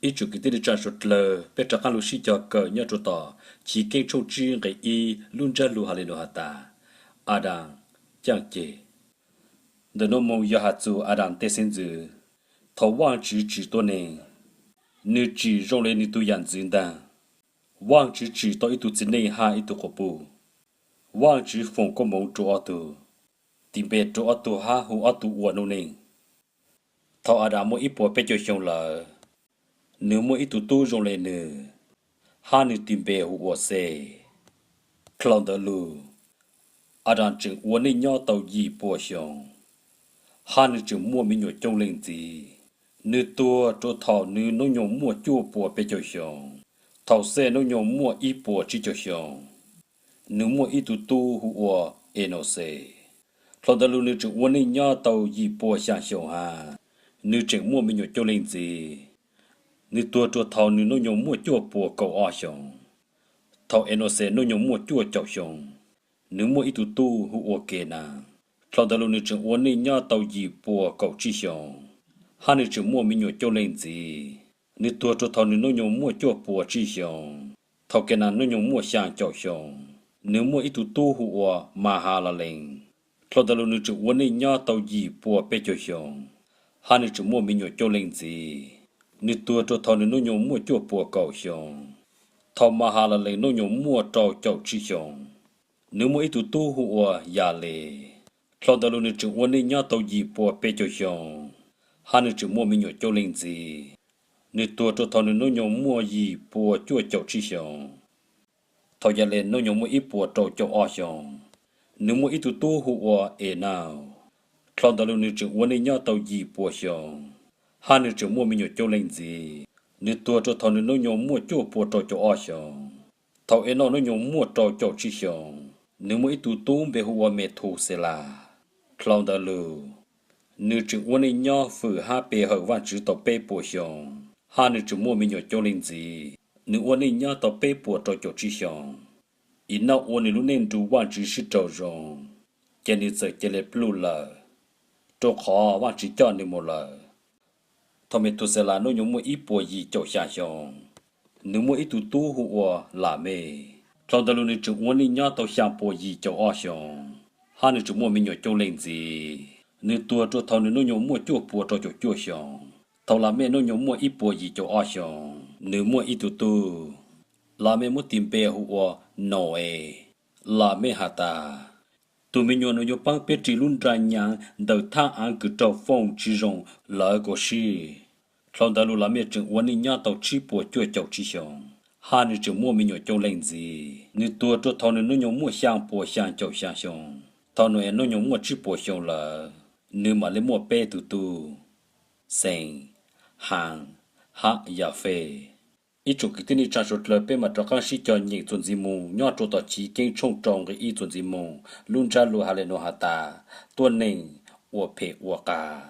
Ib tsoom kwv tij neej tsa suav dlawg, peb rov qaab lug sib cog kawm nyob rua tom Chiv Keeb tshooj tsib nqe ib lub ntsab lug has le nuav has tas, Adas caaj ceg. Ntawm nuav moog yog has txug Adas tej xeeb ntxwv. Thaus Vaajtswv tsim tuab neeg, nwg tsim zoo le nwg tug yaam ntxwv ntaag. Vaajtswv tsim tau ib tug txiv neej hab ib tug quas puj. Vaajtswv foom koob moov rua ob tug, tis npe rua ob tug hab hu ob tug ua noob neej. Thaus Adas muaj ib puas peb caug xyoo lawm, nwg muaj ib tug tub zoo le nwg, hab nwg tis npe hu ua Xej. Dlhau ntawd lug, Adas tseem ua neej nyob tau yim puas xyoo, hab nwg tseem muaj me nyuam coob leej ntxiv. Nwg tuag rua thaus nwg nub nyoog muaj cuaj puas peb caug xyoo. Thaus Xej nub nyoog muaj ib puas tsib caug xyoo, nwg muaj ib tug tub hu ua Enauxes. Dlhau ntawd lug nwg tseem ua neej nyob tau yim puas xyaa xyoo hab, nwg tseem muaj me nyuam coob leej ntxiv. Nwg tuag rua thaus nwg nub nyoog muaj cuaj puas kaum ob xyoo. Thaus Enauxes nub nyoog muaj cuaj caum xyoo, nwg muaj ib tug tub hu ua Kenas. Dlhau ntawd lug nwg tseem ua neej nyob tau yim puas kaum tsib xyoo, hab nwg tseem muaj me nyuam coob leej ntxiv. Nwg tuag rua thaus nwg nub nyoog muaj cuaj puas tsib xyoo. Thaus Kenas nub nyoog muaj xyaa caum xyoo, nwg muaj ib tug tub hu ua Mahalalees. Dlhau ntawd lug nwg tseem ua neej nyob tau yim puas peb caug xyoo, hab nwg tseem muaj me nyuam coob leej ntxiv. Nwg tuag rua thaus nwg nub nyoog muaj cuaj puas kaum xyoo. Thaus Mahalalees nub nyoog muaj rau caum tsib xyoo, nwg muaj ib tug tub hu ua Yales. Dlhau ntawd lug nwg tseem ua neej nyob tau yim puas peb caug xyoo, hab nwg tseem muaj me nyuam coob leej ntxiv. Nwg tuag rua thaus nwg nub nyoog muaj yim puas cuaj caum tsib xyoo. Thaus Yales nub nyoog muaj ib puas rau caum ob xyoo, nwg muaj ib tug tub hu ua Enauj. Dlhau ntawd lug nwg tseem ua neej nyob tau yim puas xyoo, hab nwg tseem muaj me nyuam coob leej ntxiv. Nwg tuag rua thaus nwg nub nyoog muaj cuaj puas rau caum ob xyoo. Thaus Enauj nub nyoog muaj rau caum tsib xyoo, nwg muaj ib tug tub npe hu ua Methuselas. Dlhau ntawd lug, nwg tseem ua neej nyob fwm hab pe hawm Vaajtswv tau peb puas xyoo, hab nwg tseem muaj me nyuam coob leej ntxiv. Nwg ua neej nyob tau peb puas rau caum tsib xyoo. Enauj ua nwg lub neej nrug Vaajtswv sib raug zoo, ces nwg txawm ca le pluj lawm, rua qhov Vaajtswv coj nwg mus lawm. Thaus Methuselas nub nyoog muaj ib puas yim caum xyaa xyoo, nwg muaj ib tug tub hu ua Lamej. Dlhau ntawd lug nwg tseem ua neej nyob tau xyaa puas yim caum ob xyoo, hab nwg tseem muaj me nyuam coob leej ntxiv. Nwg tuag rua thaus nwg nub nyoog muaj cuaj puas rau caum cuaj xyoo. Thaus Lamej nub nyoog muaj ib puas yim caum ob xyoo, nwg muaj ib tug tub. Lamej muab tis npe hu ua Nau-es. Lamej has tas, tug me nyuam nuav yuav paab peb ris lub nra nyaav ntawm thaaj aav kws raug foom tsi zoo lawv kuas sib. Dlhau ntawd lug Lamej tseem ua neej nyob tau tsib puas cuaj caum tsib xyoo, hab nwg tseem muaj me nyuam coob leej ntxiv. Nwg tuag rua thaus nwg nub nyoog muaj xyaa puas xyaa caum xyaa xyoo. Thaus Nau-es nub nyoog muaj tsib puas xyoo lawm, nwg mam le muaj peb tug tub, Xees, Has, hab Yafej. Ib tsoom kwv tij neej tsaa suav dlawg, peb mam rov qaab sib cog nyeem txuas ntxiv moog nyob rua tom Chiv Keeb tshooj rau nqe ib txuas ntxiv moog. Lub ntsab lug has le nuav has tas, tuab neeg ua phem ua qas.